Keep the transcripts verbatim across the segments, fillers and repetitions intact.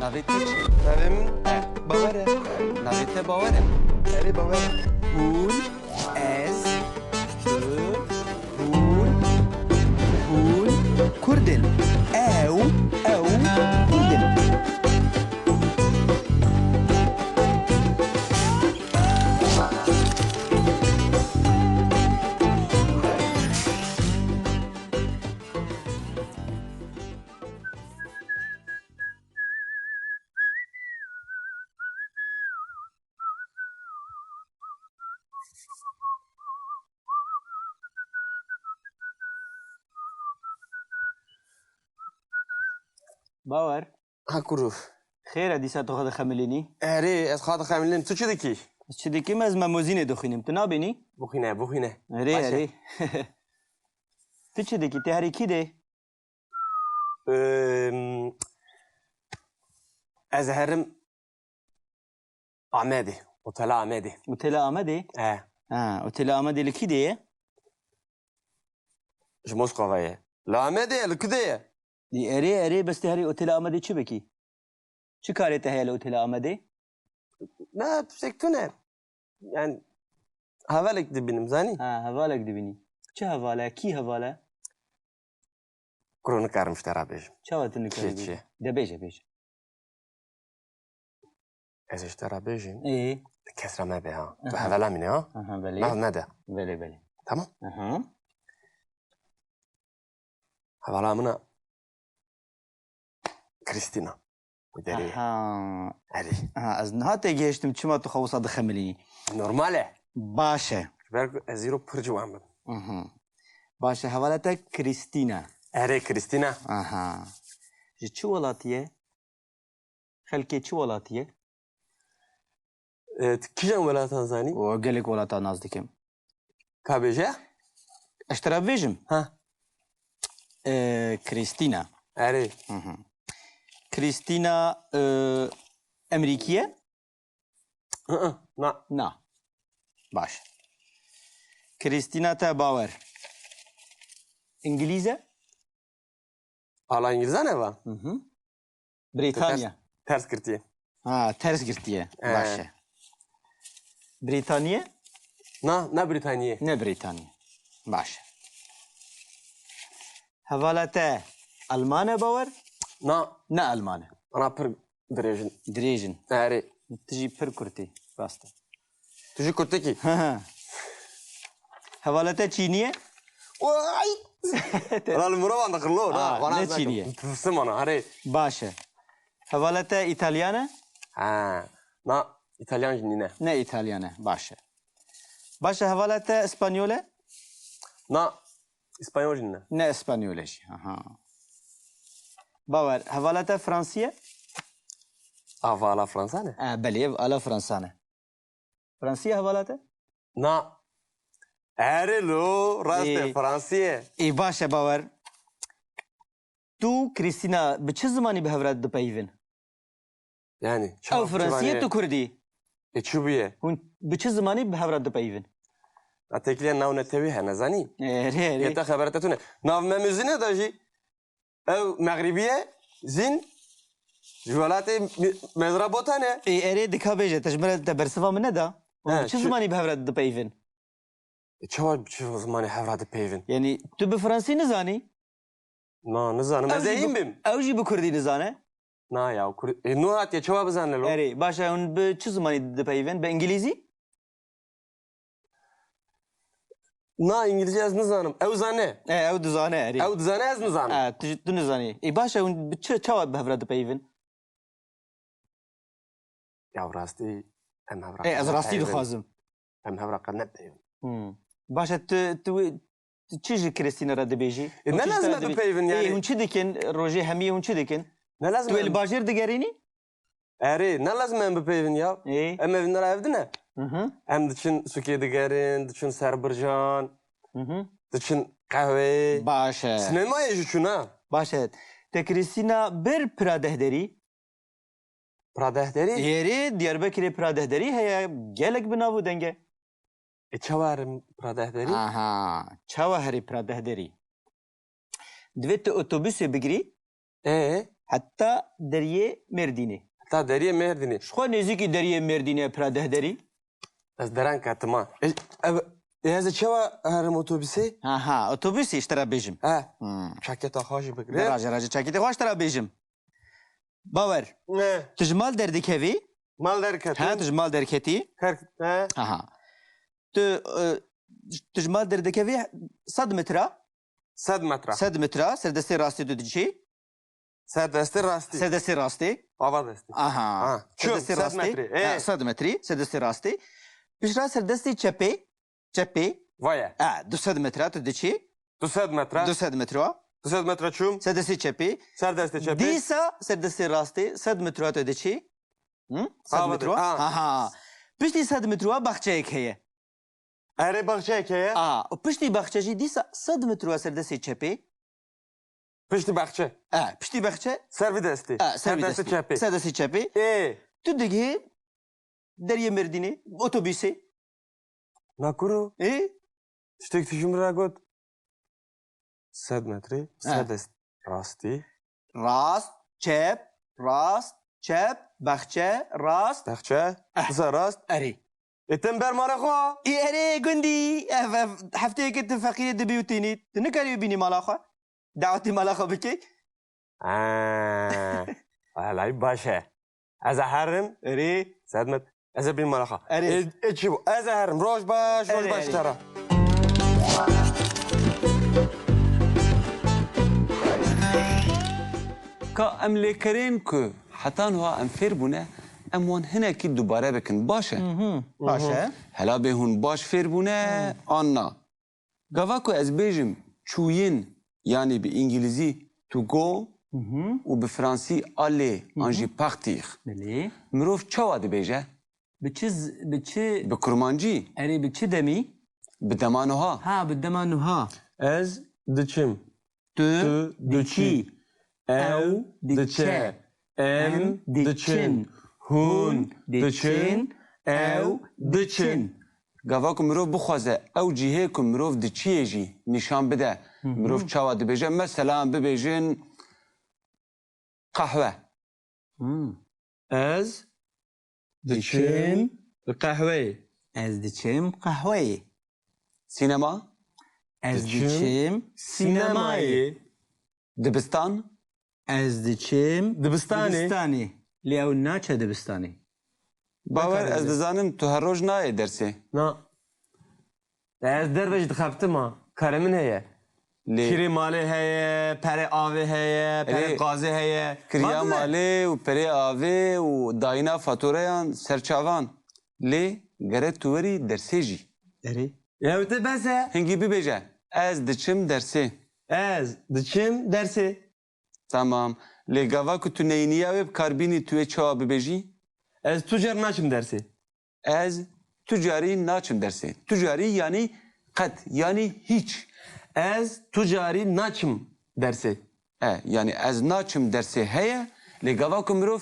Navê te çi? Navê min Bawer e. Navê te Bawer e? Erê, Bawer e. Hûn, ez, tu, hûn, hûn Kurd in. Ew, ew Kurd in. Bawer. Ha kuro. Xêr e, dîsa tu xwe dixemilînî? Erê, ez xwe dixemilînim. Tu çi dikî? Ez çi dikim, ez memozînê dixwînim. Tu nabînî? Bixwîne, bixwîne. Erê, Baş e. Erê. Tu çi dikî? Tê herî kî dê? Em, ez herim Amedê. Otela Amedê. Otela Amedê? E. Ha, Otela Amedê li kî dê ye? Ji Moskova ye. Li Amedê ye, li kî dê ye? Dî erê, erê, bes tê herî Otela Amedê çi bikî? Çi karê te heye li Otela Amedê? Na, tiştek tune. Yani, hevalek dibînim, zanî? Ha, hevalek dibînî. Çi heval e? Kî heval e? Kuro nikarim ji te re bêjim. Çawa tu nikarî Çi, bêjî? çi? De bêje, bêje. Ez ji te re bêjim. Ê. Kes re mebe ha. Tu Aha. hevela min e ha. Aha, belê. Nav nede. Belê, belê. Tamam? Aha. Hevala min e Kristina. Wî derê ye. Aha. Erê. Aha, ez niha têgihiştim çima tu xwe wisa dixemilînî. Normal e. Baş e. Ji ber ku ez îro pir ciwan bim. Mhm. Baş e, hevala te Krîstîn e. Erê, Krîstîn e. Aha. Ji çi welatî ye? Xelkê çi welatî ye? E, tu kîjan welatan zanî? O gelek welatan nas dikim. Ka bêje? Ez ji te re bibêjim? Ha. E, Krîstîna. Erê. Hı hı. Krîstîna, e, Emerîkî ye? Hı hı, na. Na. Baş. Krîstîna te Bawer. Îngilîz e? Ala Îngilîzan e va? Hı hı. Tu ters, Brîtanya. Ters girtiye. Ha, ters girtiye. Ee. Baş e. Brîtaniye? Na, ne Brîtaniye. Ne Brîtaniye. Baş e. Hevala te Alman e Bawer? Na. Ne Alman e. Ana pir dirêjin. Dirêjin. Erê. Tu jî pir kurt î, rast e. Tu jî kurtikî. Hevala te Çînî ye? Ay! Te- Lan mirovan da xirlo, na, Aa, vana ne zaten. Çînî ye? Tufsim ana, herê. Baş e. Hevala te Îtalyan e? Ha, na, Îtalyan jî nîne. Ne Îtalyan e, baş e. Baş e, hevala te Îspanyol e? Na, Îspanyol jî nîne. Ne Îspanyol e jî, aha. Bawer, hevala te Fransî ye? Ava ala Fransa ne? E, belê, ala Fransa ne. Fransî ye hevala te? Na. Erê lo, rast e, Ê. Fransî ye. Ê, baş e, Bawer. Tu, Krîstîna, bi çi zimanî bi hev re dipeyivin? Yani, Ew çawa Fransî ye, çivanê? Tu Kurdî. E, çi bûye? Hûn bi çi zimanî bi hev re dipeyivin? A têkiliya nav netewî hene, zanî? Erê, erê. Yê te xebera te tune. Nav me mizine da jî. Ew Mexrîbî ye, zîn ji welatê mi-, Mezra Botan e. Ê, erê, dika bêje, te ji min re te bersiva min neda. Hûn He, bi çi çi- zimanî bi hev re dipeyivin? E, çawa bi çi zimanê hev re dipeyivin? Yanî, tu bi fransî nizanî? Na, nizanim. Ew Ez jî ê hîn bi, bim. Ew jî bi kurdî nizane? Na ya, kur-, e, nû hatiye, çawa bizane lo? Erê, baş e, hûn bi çi zimanî dipeyivin? Bi îngilîzî? Na, îngilîzî ez nizanim. Ew zane. E, ew dizane, erê. Ew dizane, ez nizanim. E, tu, tu nizanî. Ê, baş e, hûn bi çi, çawa bi hev re dipeyivin? Ya rastî, em hev re E, ez qet rastî nepeyivin. Dixwazim. Em hev re qet nepeyivin. Hmm. Baş e, tu, tu, tu çi ji Krîstîna re dibêjî? E, Hûn ne çi ji lazim te e re dibê-, bipeyivin, Ê, yani? Hûn çi dikin? Rojê hemiyê hûn çi dikin? Ne lazim Tu ê em- li bajêr digerînî? Erê, ne lazim em bipeyvin ya. Ê? Em evîn ra ev dine. Hı hı. Em diçin sûkê digerin, diçin ser bircan, Hı hı. diçin qehweyê. Baş e. Sinemayê jî çûn ha. Baş e. Te Krîstîna bir pira dehderî? Pira dehderî? Êrê Diyarbekirê pira dehderî heye, gelek bi nav û deng e. E, çawa herim pira dehderî? Aha, çawa herî pira dehderî? Divê tu otobusê bigirî, Ê? heta deriyê Mêrdînê. Heta deriyê Mêrdînê. Ji xwe nêzîkî deriyê Mêrdînê pira deh derî. Ez deren ketim ha. E, ev, e, ez ê çawa herim otobusê? Ha, ha, otobusê ji te re bêjim. He. Hmm. Çaketa xwe jî bigire. Raje, raje çaketê xwe ji te re bêjim. Bawer. Ne. Tu ji mal derdikevî? Mal derketim. Ha, tu ji mal derketî? Her, he. Aha. Tu, e, tu ji mal derdikevî sed metre? Sed metre. Sed metre, ser destê rastê tu diçî? Ser destê rastî. Ser destê rastî. Ava destî. Aha. Ha, ser çûm, destê sed rastî. Metre. Ha, ê. Sed metrî, ser destê rastî. Piştre ser destê çepê, çepê. Vaye. Ha, du sed metre tu diçî. Du sed metre. Du sed metre. Du sed metre çûm. Ser destê çepê. Ser destê çepê. Dîsa ser destê rastî, sed metre tu diçî. Hı? Sed metre. Ha, ha. Piştî sed metre baxçeyek heye. Erê, baxçeyek heye. A, û piştî baxçe jî dîsa sed metre ser destê çepê. Piştî baxçe. E, piştî baxçe. Ser vî destê. E, ser vî destê. Ser destê çepê. Ser destê çepê. Ê. Tu digihî deriyê Mêrdînê, otobusê. Na kuro. Ê? Tiştek tu ji min re got. Sed metre, ha. Ser dest rastî. Rast, çep, rast, çep, baxçe, rast. Baxçe, eh. Dîsa rast. Erê. Ê, tim ber mala xwe. Ê, erê, gundî. Ev, ev, hefteyekê tu feqîrê dibî û tînî. Tu nikarî bibînî mala xwe. Dawetî mala xwe bikî. Ha. Welay baş e. Ez ê herim. Erê. Sedmet. Ez ê bînim mala xwe. Erê. Ê, ê çi bû? Ez ê herim. Roj baş, roj baş te re. Ka em lêkerên ku heta niha em fêr bûne, em wan hinekî dubare bikin. Baş e? Baş e. Hela bê hûn baş fêr bûne, an na? Gava ku ez bêjim çûyîn, yanî bi îngilîzî to go, û bi fransî aller, an jî partir. Belê. Mirov çawa dibêje? Bi çi z-, bi çi? Bi kurmancî. Erê, bi çi demî? Bi dema niha. Ha, bi dema niha. Ez diçim. Tu diçî. Ew diçe. Em diçin. Hûn diçin. Ew diçin. Gava ku mirov bixwaze ew cihê ku mirov diçiyê jî nîşan bide, mirov çawa dibêje? Mesela em bibêjin qehwe. Hmm. Ez diçim qehweyê. Ez diçim qehweyê. Sînema. Ez diçim sînemayê. Dibistan. Ez diçim dibistanê. Dibistanê. Lê ew naçe dibistanê. Bawer, ez dizanim tu her roj nayê dersê. Na. Ez derve jî dixebtim ha. Karê min heye. Lê kirê malê heye, perê avê heye, perê gazê heye. Kiriya malê û perê avê û dayîna fatureyan ser çavan. Lê gerek tu werî dersê jî. Erê. Ya te bes e. Hingî bibêje, ez diçim dersê. Ez diçim dersê. Tamam. Lê gava ku tu neyniya wê bi kar bînî, tu wê çawa bibêjî? Ez tu car naçim dersê. Ez tu carî naçim dersê. Tu carî yanî qet, yanî hîç. Ez tu carî naçim dersê. E, yanî ez naçim dersê heye, lê gava ku mirov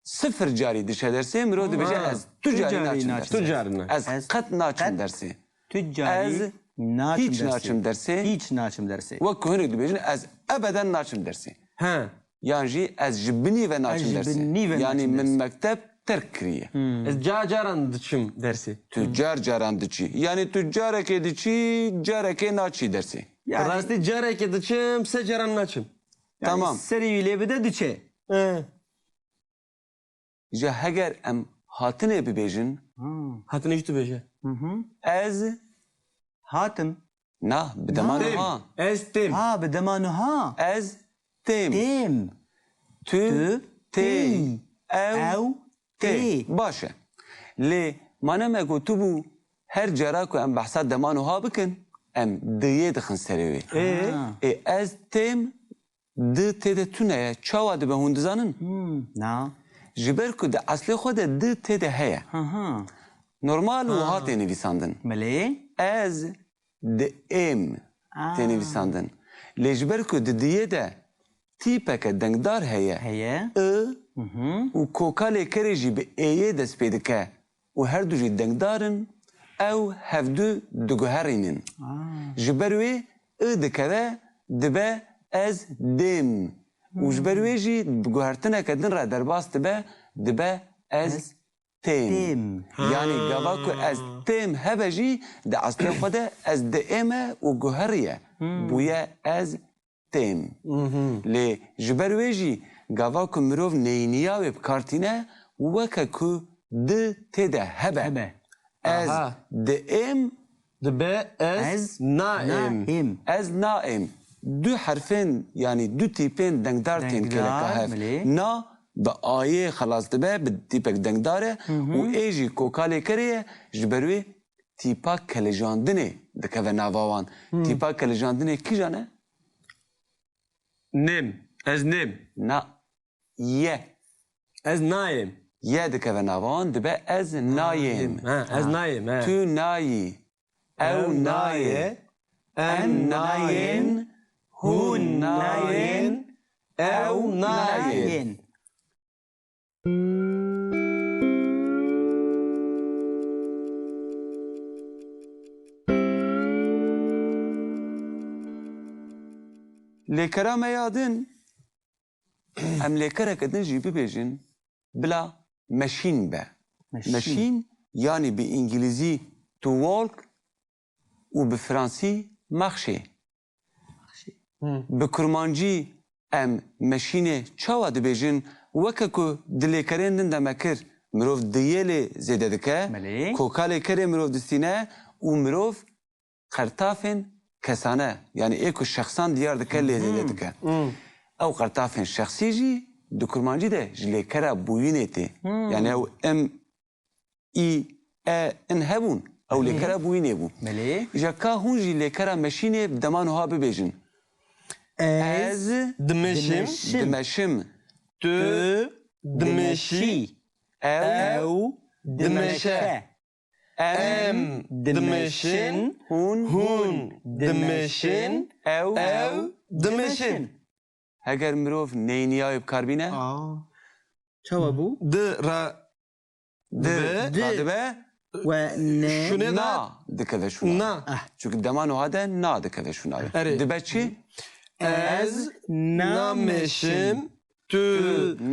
sifir carî diçe dersê, mirov dibêje, ha, ez tu carî naçim dersê. Tu carî naçim. Ez qet naçim dersê. Tu carî naçim dersê. Ez hîç naçim dersê. Hîç naçim dersê. Wek ku hinek dibêjin, ez ebeden naçim dersê. He. Yan jî ez ji binî ve naçim dersê. Yanî min mekteb terk kiriye. Hmm. Ez ca caran diçim dersê. Tu car caran diçî. Yanî tu carekê diçî, carekê naçî dersê. Yanî rastî carekê diçim, sê caran naçim. Yanî tamam. Serî wî lê bide diçe. He. Ji heger em hatinê bibêjin. Hmm. Hatinê jî tu bêje. Hı hı. Ez hatim. Na, bi dema niha. Ez têm. Ha, bi dema niha. Ez têm. Têm. Tu tê. Ew tê. Baş e. Lê mane me gotibû her cara ku em behsa dema niha bikin, em diyê dixin serê wê. Ê? Ha. Ê, ez têm. Di tê de tune ye. Çawa dibe hûn dizanin? Hmm, na. Ji ber ku di eslê xwe de di tê de heye. Ha, ha. Normal wiha tê nivîsandin. Belê. Ez diêm tê nivîsandin. Lê ji ber ku di diyê de tîpeke dengdar heye. Heye. I û koka lêkerê jî bi êyê dest pê dike. Û her du jî dengdar in, ew hevdu diguherînin. Ah. Ji ber wê I dikeve, dibe ez dêm. û ji ber wê jî bi guhertineke din re derbas dibe, dibe ez têm. Têm. Yanî gava ku ez têm hebe jî di eslê xwe de ez diêm e û guheriye. Bûye ez têm. Lê ji ber wê jî gava ku mirov neyniya wê bi kar tîne, weke ku di tê de hebe. Hebe. Ez Aha. diêm, Dibe ez Ez naêm. naêm. Ez naêm. Du herfên, yanî du tîpên dengdar tên Dengdar, kêleka hev. belê. Na bi ayê xelas dibe, bi tîpek dengdar e û ê jî koka lêkerê ye, ji ber wê tîpa kelejandinê dikeve nava wan. Tîpa kelejandinê kîjan e? Nêm. Ez nêm. Na. Ye. Ez nayêm. Ye dikeve nava wan, dibe ez nayêm. Ha, ez nayêm, he. Tu nayî. Ew Ew naye. naye. Em nayên. Hûn nayên. Ew nayên. Nayên. Lêkera me ya din, em lêkereke din jî bibêjin, bila meşîn be. Meşîn. Meşîn, yanî bi îngilîzî to walk û bi fransî marcher. Hı. Bi kurmancî em meşînê çawa dibêjin? Weke ku di lêkerên din de me kir, mirov diyê lê zêde dike, Belê. koka lêkerê mirov distîne û mirov qertafên kesane, yanî ê ku şexsan diyar dike, lê zêde dike. Ew qertafên şexsî jî di kurmancî de ji lêkera bûyînê tê. Yanî ew em, î, e, in hebûn. Ew lêkera bûyînê bû. Belê. Îja ka hûn jî lêkera meşînê bi dema nuha bibêjin. Ez Ez dimeşim. dimeşim. Tu dimeşî. Ew Ew dimeşe. dimeşe. Em Em dimeşin. dimeşin. Hûn Hûn dimeşin. dimeşin. Ew Ew dimeşin. Heger mirov neyniya wê bi kar bîne? Aa. Çawa bû? Di ra Di. Dibe. Di. Radibe. We ne. Şûnê de Na dikeve şûna. Na. Ah. Çünkü dema nuha de na dikeve şûna. Erê. Dibe çi? Ez nameşim, tu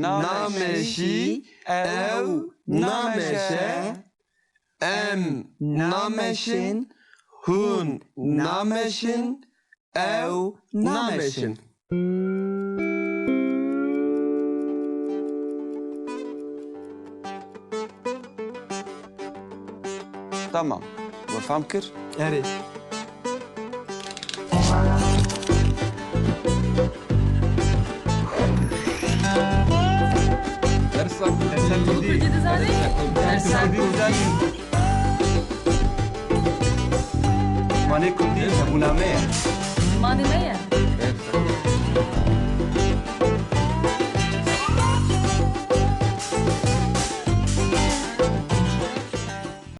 nameşî, ew nameşe, em nameşin, hûn nameşin, ew nameşin. Tamam. We fam kir? Erê. Dersa Kurdî. Dersa Kurdî dizanî? Dersa Kurdî dizanî. Zimanê Kurdî hebûna me ye. Zimanê me ye.